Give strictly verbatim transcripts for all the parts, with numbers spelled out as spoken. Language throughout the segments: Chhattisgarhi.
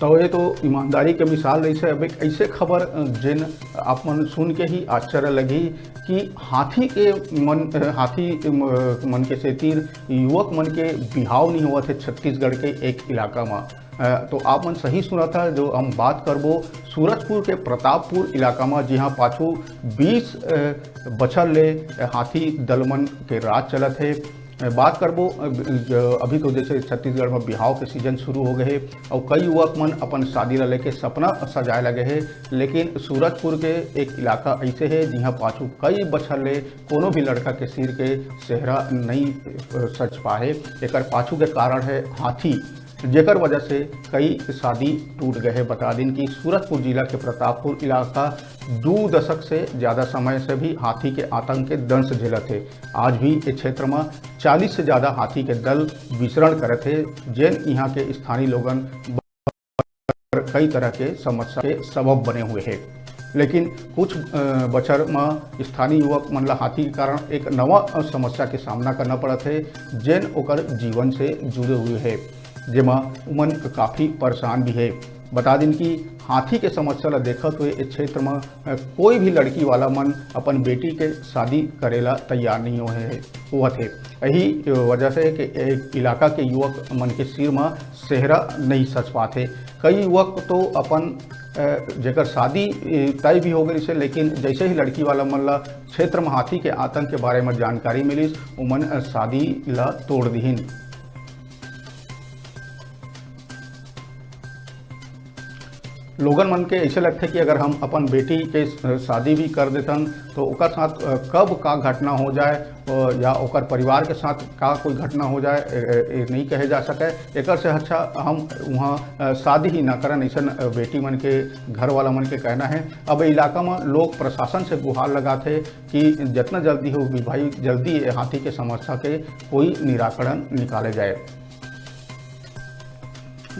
तो ये तो ईमानदारी के मिसाल रहिस हे। अब एक ऐसे खबर, अ, जेन आप मन सुन के ही आश्चर्य लगही कि हाथी के मन, अ, हाथी, अ, म-, मन के सेती युवक मन के बिहाव नहीं होवत हे छत्तीसगढ़ के एक इलाका म। अ, तो आप मन सही सुनत हा, जो हम बात करबो सूरजपुर के प्रतापपुर इलाका म, जिहां पाछू बीस, अ, बछर ले हाथी दल मन के राज चलत हे। बात करबो, अ, ब-, अ, अभी तो जैसे छत्तीसगढ़ में बिहाव के सीजन शुरू हो गए हे, और कई युवक मन अपन शादी ला लेके सपना सजाए लगे हे, लेकिन सूरजपुर के एक इलाका ऐसे हे, जिहां पाछू कई बछर ले कोनो भी लड़का के सिर के सेहरा नहीं, अ, सज पाए। एकर पाछू के कारण है हाथी, जेकर वजह से कई शादी टूट गए हे। बता दिन कि सूरजपुर जिला के प्रतापपुर इलाका दू दशक से ज्यादा समय से भी हाथी के आतंक के दंश झेलत हे। आज भी ए क्षेत्र म चालीस से ज्यादा हाथी के दल विचरण करत हे, जेन इहां के स्थानीय लोगन बर कई तरह के समस्या के सबब बने हुए हे। लेकिन कुछ, अ, बछर म स्थानीय युवक मन ला हाथी के कारण एक नवा, अ, समस्या के सामना करना पड़त हे, जेन ओकर जीवन से जुड़े हुए हे, जेमा उमन काफी परेशान भी हे। बता दिन कि हाथी के समस्या ला देखत हुए ए क्षेत्र म, अ, कोई भी लड़की वाला मन अपन बेटी के शादी करे ला तैयार नहीं होए हे, होवत हे। यही वजह से कि ए इलाका के युवक मन के सिर म सेहरा नहीं सज पात हे। कई युवक तो अपन, अ, जेकर शादी, ए, तय भी हो गई से, लेकिन जैसे ही लड़की वाला मन ला क्षेत्र म हाथी के आतंक के बारे म जानकारी मिलिस, उमन, अ, शादी ला तोड़ दिहिन। लोगन मन के ऐसे लगथे कि अगर हम अपन बेटी के शादी भी कर देथन, तो ओकर साथ, अ, कब का घटना हो जाए, अ, या ओकर परिवार के साथ का कोई घटना हो जाए, ए, ए, ए, नहीं कहे जा सके। एकर से अच्छा हम वहाँ, अ, शादी ही ना करन, ऐसन, अ, बेटी मन के घर वाला मन के कहना है। अब इलाका में लोग प्रशासन से गुहार लगाथे कि जितना जल्दी हो भी भाई, जल्दी ये हाथी के समस्या के कोई निराकरण निकाले जाए।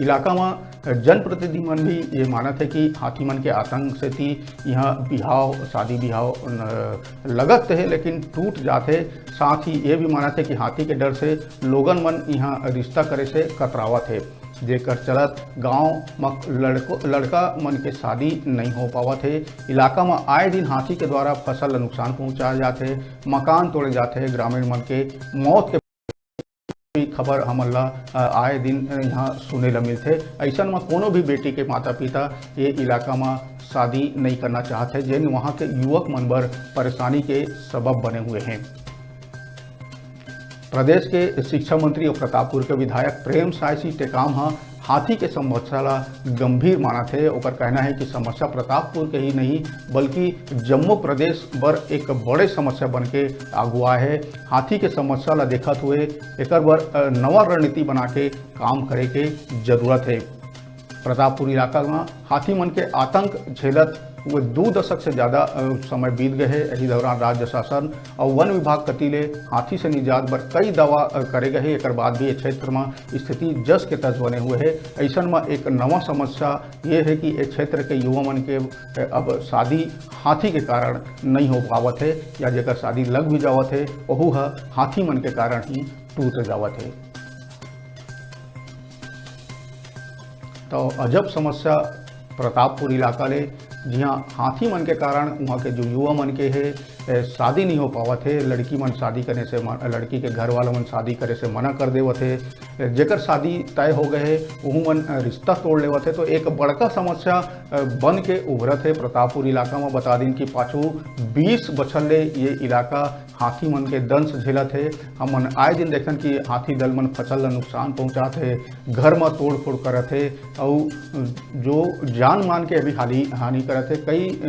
इलाका म जनप्रतिनिधि मन भी ये मानत हे कि हाथी मन के आतंक सेती इहाँ बिहाव, शादी बिहाव न-, लगत हे, लेकिन टूट जात हे। साथ ही ये भी मानत हे कि हाथी के डर से लोगन मन इहाँ रिश्ता करे से कतरावत हे, जेकर चलत गांव म लड़को, लड़का मन के शादी नहीं हो पावत हे। इलाका म आए दिन हाथी के द्वारा फसल ल नुकसान पहुंचाए जात हे, मकान तोड़े जात हे, ग्रामीण मन के मौत के भी खबर हमन ला, अ, आए दिन, अ, यहाँ सुने ला मिलथे। अइसन म कोनो भी बेटी के माता-पिता ये इलाका म शादी नइ करना चाहत हे, जेन वहाँ के युवक मन बर परेशानी के सबब बने हुए हे। प्रदेश के शिक्षा मंत्री और प्रतापपुर के विधायक प्रेम साय सिंह टेकाम ह हाथी के समस्या ला गंभीर मानत हे। ओकर कहना हे कि समस्या प्रतापपुर के ही नहीं, बल्कि जम्मो प्रदेश बर एक बड़े समस्या बन के आगू आए हे। हाथी के समस्या ला देखत हुए एकर बर, अ, नवा रणनीति बना के काम करे के जरूरत हे। प्रतापपुर इलाका म हाथी मन के आतंक झेलत हुए दू दशक से ज्यादा, अ, समय बीत गए हे। यही दौरान राज्य शासन और वन विभाग कति ले हाथी से निजात बर कई दावा, अ, करे गए हे। एकर बाद भी ये क्षेत्र म स्थिति जस के तस बने हुए हे। अइसन म एक नवा समस्या ये हे कि ए क्षेत्र के युवा मन के, अ, अब शादी हाथी के कारण नइ हो पावत हे, या जेकर शादी लग भी जावत हे, ओहू ह हाथी मन के कारण ही टूट जावत हे। तो अजब समस्या प्रतापपुर इलाका ले, जिहाँ हाथी मन के कारण उहाँ के जो युवा मन के हे, ए, शादी नहीं हो पावत हे, लड़की मन शादी करने से मन, लड़की के घर वाला मन शादी करे से मना कर देवत हे, ए, जेकर शादी तय हो गए हे, ओहू मन, अ, रिश्ता तोड़ लेवत हे। तो एक बड़का समस्या, अ, बन के उभरत हे प्रतापपुर इलाका म। बता दिन कि पाछू बीस बछर ले ये इलाका हाथी मन के दंश झेलत हे। हमन आए दिन देखन कि हाथी दल मन फसल ला नुकसान पहुंचात हे, घर म तोड़फोड़ करत हे, अउ जो जान मान के अभी हानि, हानि करत हे। कई, अ,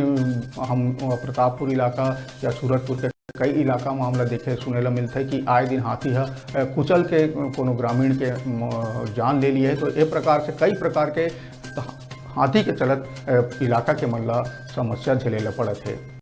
हम प्रतापपुर इलाका या सूरजपुर के कई इलाका म हमला देखे सुने ला मिलथे कि आए दिन हाथी ह, अ, कुचल के कोनो ग्रामीण के, म, जान ले लिए हे। तो ए प्रकार से कई प्रकार के हाथी के चलत, अ, इलाका के मन ला समस्या झेले ला पड़त हे।